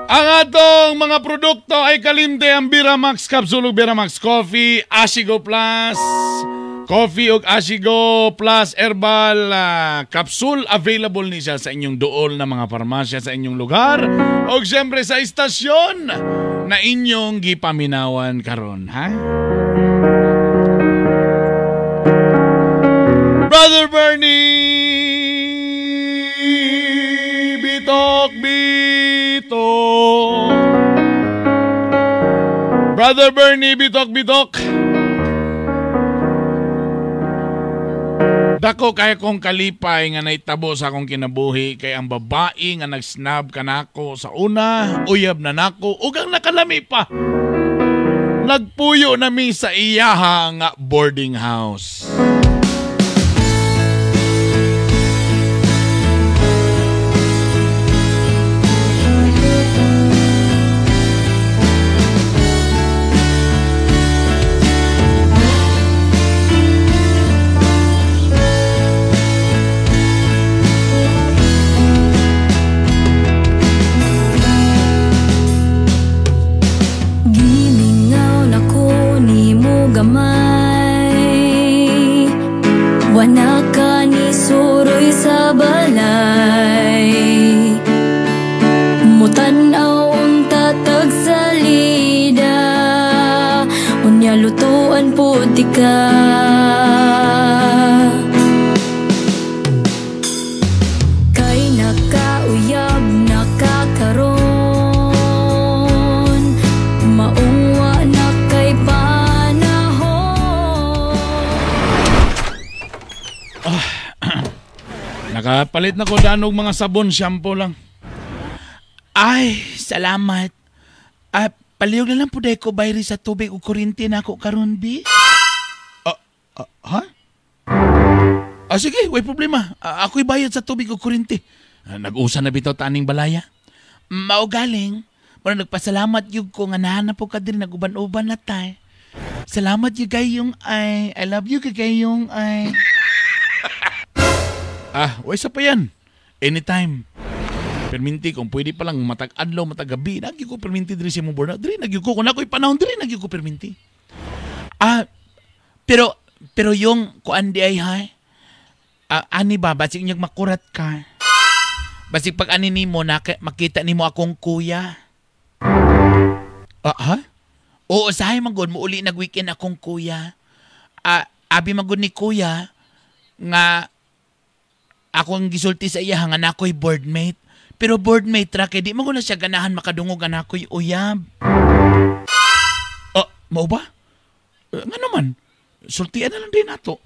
Ang atong mga produkto ay kalimte ang Beramax Capsule ug Beramax Coffee, Ashigo Plus Coffee ug Ashigo Plus Herbal Capsule. Available ni siya sa inyong duol na mga parmasya sa inyong lugar o siyempre sa istasyon na inyong gipaminawan karon, ha? Brother Bernie Bitok Bitok. Brother Bernie Bitok Bitok. Dako kay kong kalipay nga naitabo sa akong kinabuhi kay ang babae nga nagsnab kanako sa una, uyab na nako ug ang nakalami pa. Nagpuyo na mi sa iyaha nga boarding house. Gamay wana ka ni suroy sa balay, mutan-aw unta tagsalida. tika. Kay nakauyab nakakaron, maungwa na kay panahon. Nakapalit na ko danog mga sabon, shampoo lang. Ay, salamat. Ah, palihog na lang po dahil ko bayri sa tubig o kuryente na ako karon bi. Ha? Ah, sige, way problema. Ako'y bayad sa tubig o kuryente. Nag-usa na bitaw taning balaya. Mao galing. Mura nagpasalamat yug ko nga nahanap po ka diri, nag-uban-uban na tay. Salamat yug kayong ay. I love you kayong ay. Ah, way sa pa yan. Anytime. Perminti kung pwede pa lang matag adlaw, matag gabi, nagyo ko perminti diri sa imong borna. Diri nagyo ko kung ako'y panahon diri nagyo ko perminti. Ah, pero yung kuan di ay hay. Ah, ani ba basig inyong makurat ka. Basig pag ani nimo na makita nimo akong kuya. Ah, ha? Oo, sahay man gud mo uli nag weekend akong kuya. Ah, abi man gud ni kuya nga akong gisulti sa iya nga nakoy boardmate. Pero boardmate ra kay di man gud na siya ganahan makadungog nga nakoy uyab. Ah, mao ba? Nga naman, sultian na lang din nato.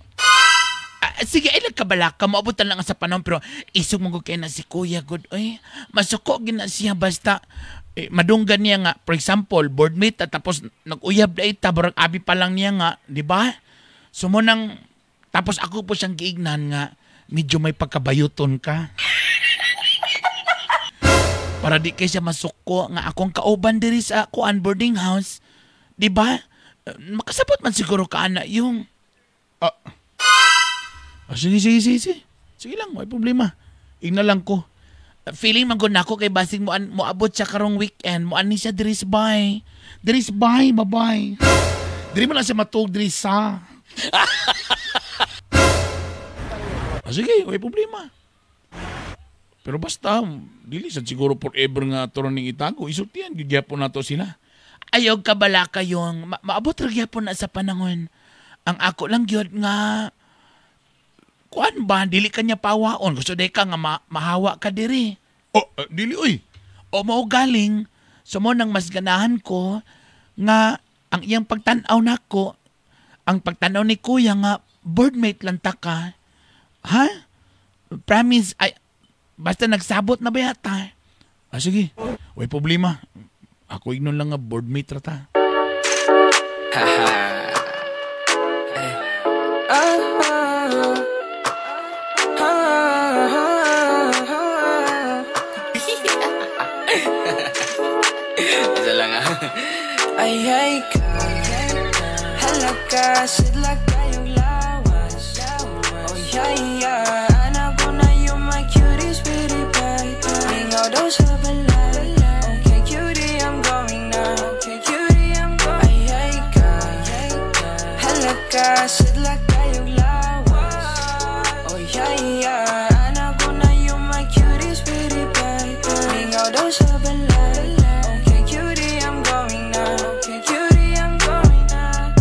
Ah, sige, ay nagkabalaka, moabutan lang sa panahon pero isog man gud kay na si kuya gud oy. Masuko gid na siya basta madunggan niya nga, for example, boardmate at tapos nag-uyab na ita, barang abi pa lang niya nga, di ba? So mo nang tapos ako po siyang giignan nga medyo may pagkabayuton ka. Para di kay siya masuko nga akong kauban diri sa kuan boarding house, di ba? Makasabot man siguro ka ana yung Sige. Sige lang, may problema. Igna lang ko. Feeling man gud nako kay basig mo moabot siya karong weekend, mo ani siya diri sa bay. Diri sa bay, bye-bye. Diri man lang siya matug diri sa. Sige, may problema. Pero basta, dili sad siguro forever nga ato ning itago. Isultian, gyud gyapon nato sila. Ayaw kabalaka yung maabot ra gyapon na sa panahon. Ang ako lang gyud nga kuan ba, dili ka niya pawaon. Gusto di ka nga mahawa ka diri. Oh, dili oy. O mao galing. So mo nang mas ganahan ko nga ang iyang pagtan-aw nako, ang pagtan-aw ni kuya nga boardmate lang ta ka. Ha? Promise, ay, basta nagsabot na ba yata? Ah, sige. Way problema. Ako ignon lang nga boardmate ra ta. Isa lang ah. Ay, ay ka, halaka, sidla kayong lawas. Oh, yeah, yeah. Anak ko na yung my cutie, sweetie pie. Lingaw daw sa balay. Okay, cutie, I'm going now. Okay, cutie, I'm going. Ay, ay ka, halaka, sidla kayong lawas. Oh, yeah, yeah. Anak ko na yung my cutie, sweetie pie. Lingaw daw sa balay. Okay, cutie, I'm going now. Okay, cutie, I'm going now.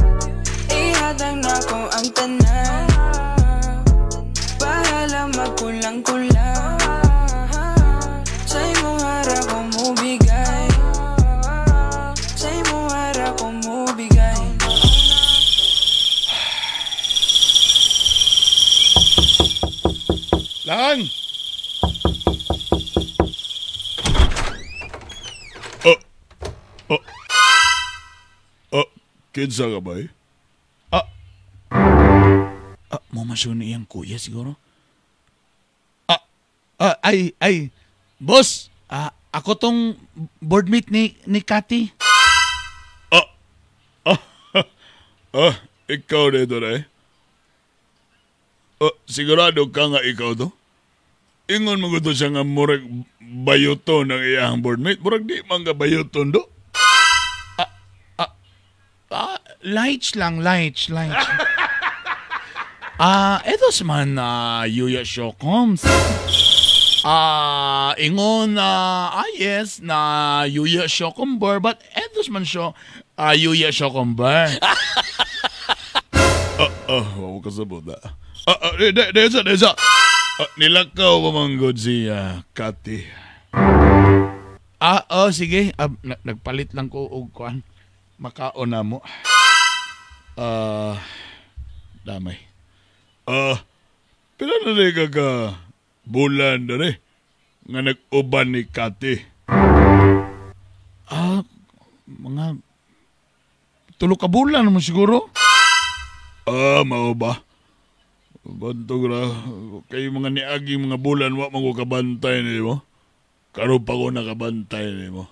Ihatag na ko ang tanan. Bahala magkulang-kulang. Sa imong harap ko mubigay. Sa imong harap ko mubigay. Lang! Kinsa ka ba eh? Mo masyon iyang kuya siguro. Ay, boss! Ako tong boardmate ni Cathy. Ikaw dito na eh. Sigurado ka nga ikaw to? Ingon mo ko to siya nga murag bayuton ang iyang boardmate. Murag di man ka bayuton do. Lights lang, lights. Etos man Yuya Shokoms. Ingon yes na Yuya Shokomber, but etos man siya Yuya Shokomber. Wa ko kasabot. Desa. Nilakaw pa man gud si Kati. Sige. Nagpalit lang ko og kuan. Makaon na mo. Damay. Pila na rin ka bulan na rin nga nag-uban ni Kati? Mga 3 ka bulan naman siguro. Mao ba? Bantog ra. Kay mga niagi mga bulan, wa man ko kabantay nimo. Karon pa ko nakabantay nimo.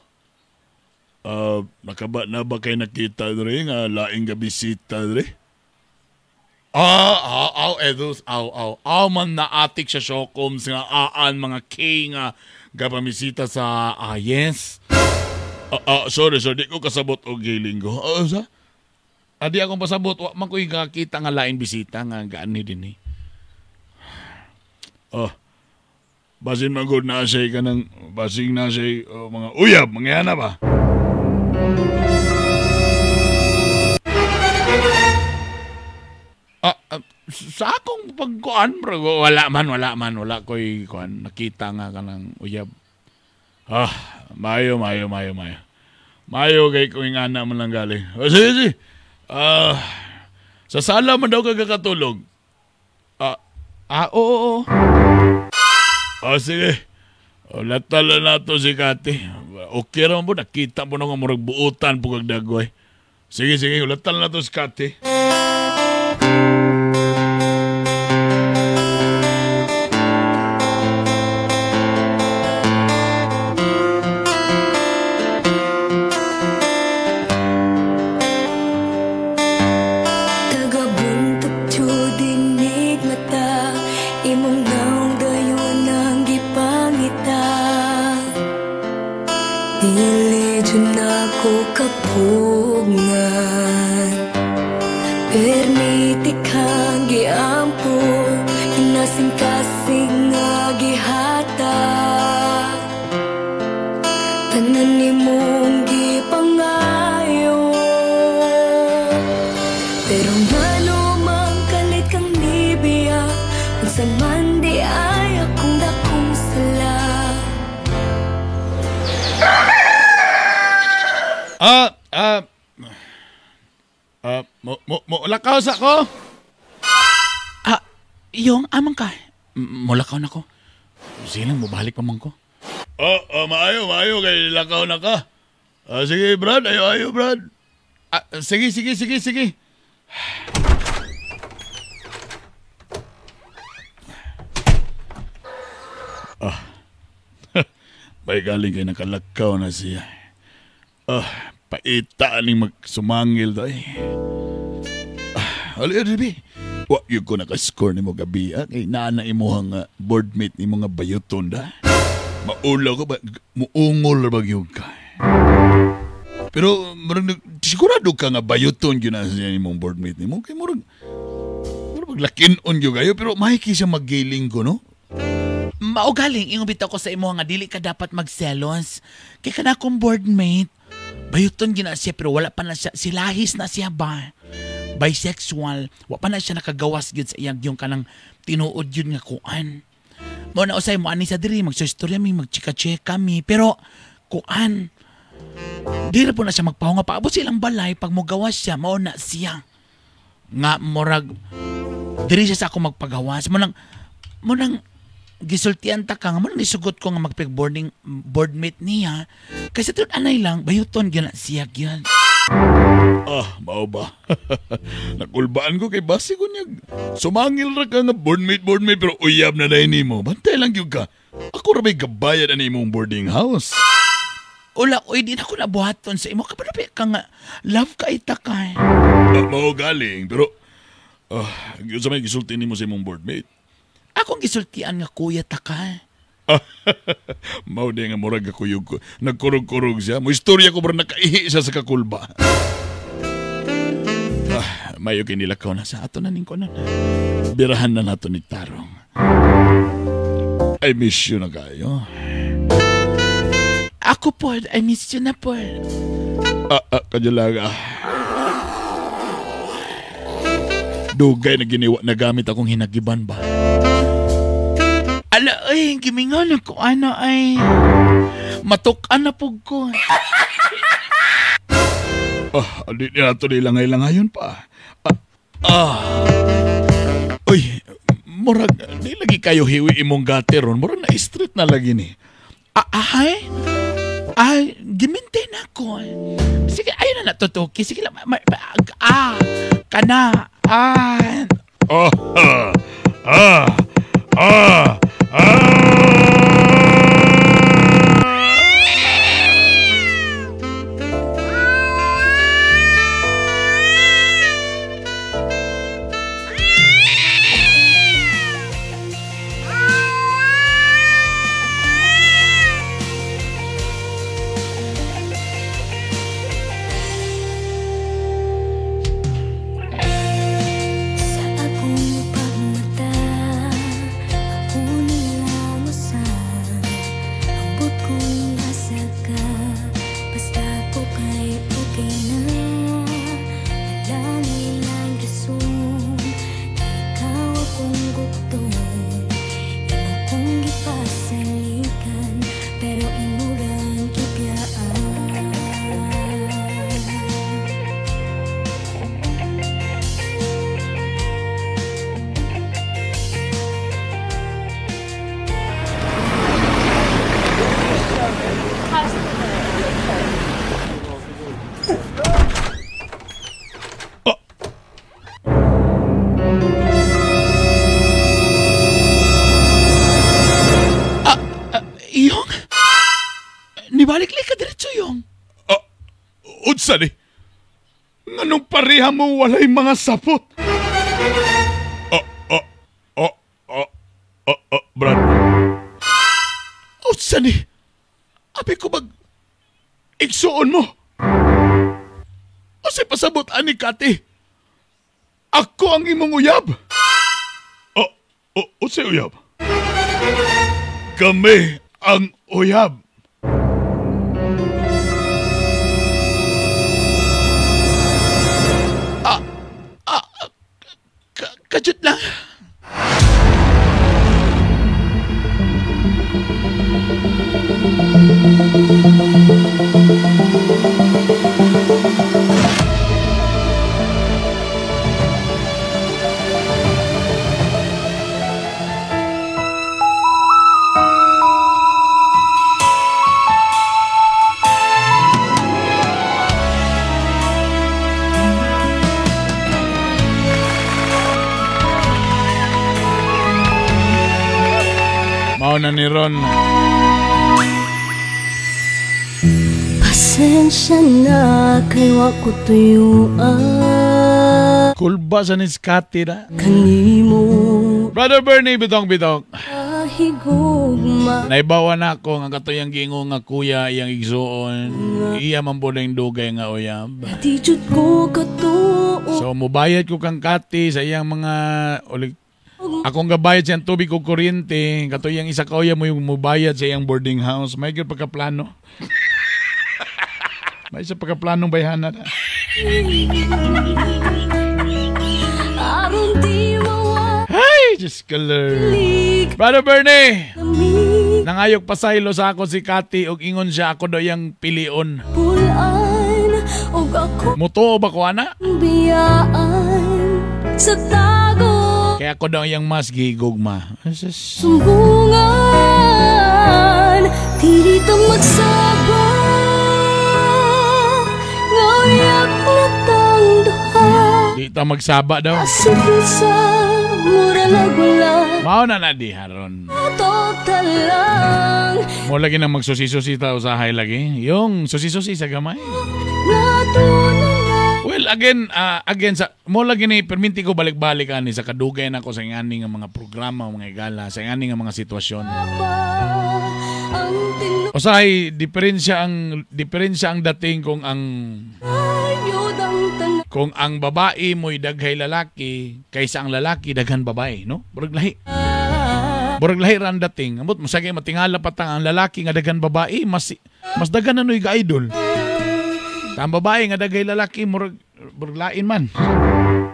Nakaba na ba kay nakita dre nga laing gabisita dre? Aw, edus, aw. Aw man na atik sa Shocoms nga aan mga K nga gapamisita sa yes. Sorry, di ko kasabot og giling ko. Sa? Adi akong pasabot, wa man ko'y kakita nga lain bisita nga gaani din eh. Basin man gud na siya ka ng, basing na siya mga uyab, mga yana ba? Sa akong pagkuan, bro, wala man, ko'y kuan, nakita nga ka ng uyab. Mayo. Mayo kay kung nga na man lang galing. Sige. Sa sala man daw ka kakatulog. Oo. Sige. Latala na to si Kati. Okay raman po, nakita po na nga murag buutan po kag dagway. Sige, latala na to si Kati. Lakaw sa ko. Yung amang ka. Mulakaw na ko. Silang mubalik pa man ko. Maayo kay lakaw na ka. Sige, Brad. Ayo, Brad. Sige. May galing kay nakalakaw na siya. Paita ning magsumangil daw eh. Alay, Ribi. Wa yun ko nakascore ni mo gabi. Kay naana imuhang boardmate ni mga bayuton da. Maulaw ko ba? Muungol ba yun ka? Pero murag, sigurado ka nga bayuton yun na siya imong boardmate ni mo. Kay murag maglakin-on yun kayo. Pero mahiki siya maggiling ko, no? Maugaling, ingong bitaw ko sa imo nga dili ka dapat magselos. Kay kana akong boardmate, bayuton gina siya pero wala pa na siya, silahis na siya ba? Bisexual, wa pa na siya nakagawas gyud sa iyang yung kanang tinuod yun nga kuan. Mo na usay mo ani sa diri magsistorya mi, magchika-chika mi, pero kuan diri po na siya magpahunga paabot sa ilang balay pag mogawas siya mao na siya. Nga murag diri siya sa ako magpagawas mo nang gisultian ta ka nga mo nang nisugot ko nga magpig-boarding boardmate niya kasi tun anay lang bayuton gyud na siya gyud. Mao ba? Nakulbaan ko kay basi ko niya. Sumangil ra ka nga boardmate pero uyab na dahil nimo. Bantay lang gyud ka. Ako ra bay gabayad ani imong boarding house. Ula, oy, di na ko nabuhaton sa imo. Kapag ka nga love ka itakay. Mao galing pero sa may gisulti nimo sa imong boardmate. Akong gisultian nga kuya takay. Mao di nga murag kakuyog ko. Nagkurog-kurog siya. Mo istorya ko pero nakaihi siya sa kakulba. Mayo kinilakaw na sa ato na ning konon. Birahan na nato ni Tarong. I miss you na kayo. Ako po, I miss you na po. Kajalaga. Dugay na giniwa nagamit akong hinagiban ba. Ala ay, gimingaw na ko ana ay. Matuk-an na pug ko. Ah, di na ito nilangay-langayon pa. Uy, murag, di lagi kayo hiwi imong gate ron. Murag na street na lagi ni. Ay? Ay, gimintin ako. Sige, ayun na natutuki. Sige lang, kana, Unsa ni? Nganong pareha mo walay mga sapot? Brad. Unsa ni? Abi ko bag igsuon mo. Unsay pasabot ani Kati? Ako ang imong uyab. Unsay uyab? Kami ang uyab. Kajut lang. Na ni Ron. Pasensya na kay wa ko tuyuan. Kulba sa ni Scotty na. Kanimo. Brother Bernie, bitong-bitong. Higugma. Naibawa na ako nga katuyang gingo nga kuya iyang igsuon. Iya man po na yung dugay nga uyab. Di jud ko katuo. So mubayad ko kang Kati sa iyang mga ulik. Akong gabayad siyang tubig o kuryente, katuyang isa ka uya mo yung mubayad sa iyang boarding house. May gyud pagkaplano. May isa pagkaplanong bayhana na. Ay, Diyos ko Lord. Brother Bernie, nangayog pasaylo sa ako si Kati og ingon siya ako daw iyang pilion. Mutuo ba ko ana? Sa tago. Kaya ako daw iyang mas gigugma. Sumbungan, dili ta magsaba. Ngayap na tang duha. Di ta magsaba daw. Sa mura lagula. Mao na na di haron. Total lang. Mo lagi nang magsusi-susi ta usahay lagi. Yung susi-susi sa gamay. Well, again, again sa mo lagi ni perminti ko balik-balik ani sa kadugay nako sa ingani nga mga programa, mga igala, sa ingani nga mga sitwasyon. Usahay diferensya ang dating kung ang babae mo'y daghay lalaki kaysa ang lalaki daghan babae, no? Murag lahi. Murag lahi ra ang dating. Amot masagay matingala pa tang ang lalaki nga daghan babae mas daghan na noy ga-idol. Ang babae nga daghay lalaki murag Burglain man.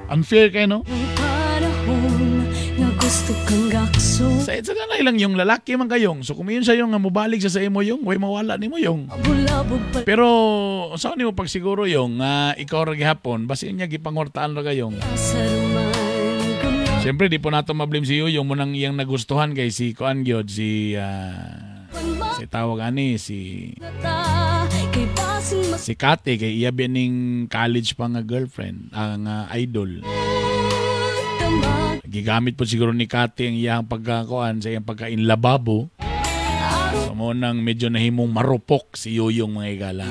Unfair kay, no? Panahon nga gusto kang gakso. Sa na lang yung lalaki man kayong. So kung yun siya yung nga mobalik siya sa imo yung, way mawala nimo yung. Bulabog pa. Pero sa nimo pagsiguro yung ikaw ra gihapon, basin niya gipangwartaan ra kayong. Siyempre di po nato mablame si Yuyong mo nang iyang nagustuhan kay si Kuan gyud si si tawag ani si si Kate kay iya ning college pa nga girlfriend, ang idol. Gigamit po siguro ni Kate ang iyang pagkakuan sa iyang pagkainlababo. So mo nang medyo nahimong marupok si Yuyong, mga igala.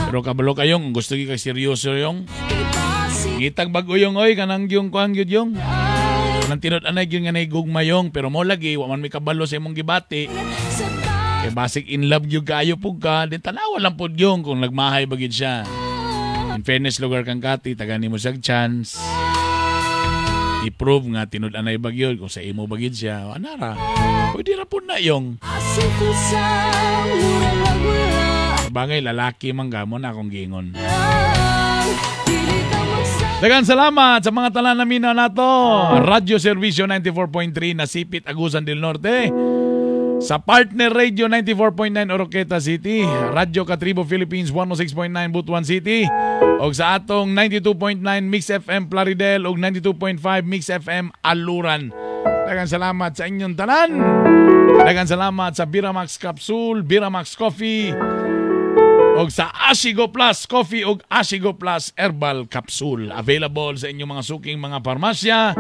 Pero kabalo kayong gusto gyud kay seryoso yung ngitag bag-o yung oy kanang yung kuan gyud yung. Kanang tinud-anay gyud nga nahigugma yung pero mo lagi wa man may kabalo sa imong gibati. Kay basic in love gyud kaayo pug ka, din tanawa lang pud yung kung nagmahay ba gyud siya. In fairness lugar kang Kati, taga nimo siyag chance. I-prove nga tinud-anay ba gyud kung sa imo ba gyud siya. Anara. Pwede ra pud na yung. Bagay lalaki man gamo na akong giingon. Daghang salamat sa mga talan namin na nato. Radyo Serbisyo 94.3 Nasipit, Agusan del Norte. Sa Partner Radio 94.9 Oroqueta City, Radyo Katribo Philippines 106.9 Butuan City, og sa atong 92.9 Mix FM Plaridel og 92.5 Mix FM Aluran. Daghang salamat sa inyong tanan. Daghang salamat sa Biramax Capsule, Biramax Coffee, og sa Asigo Plus Coffee og Asigo Plus Herbal Capsule. Available sa inyong mga suking mga parmasya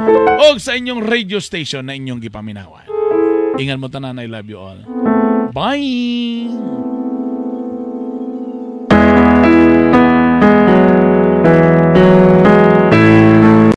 og sa inyong radio station na inyong gipaminawan. Ingat mo tanan, I love you all. Bye!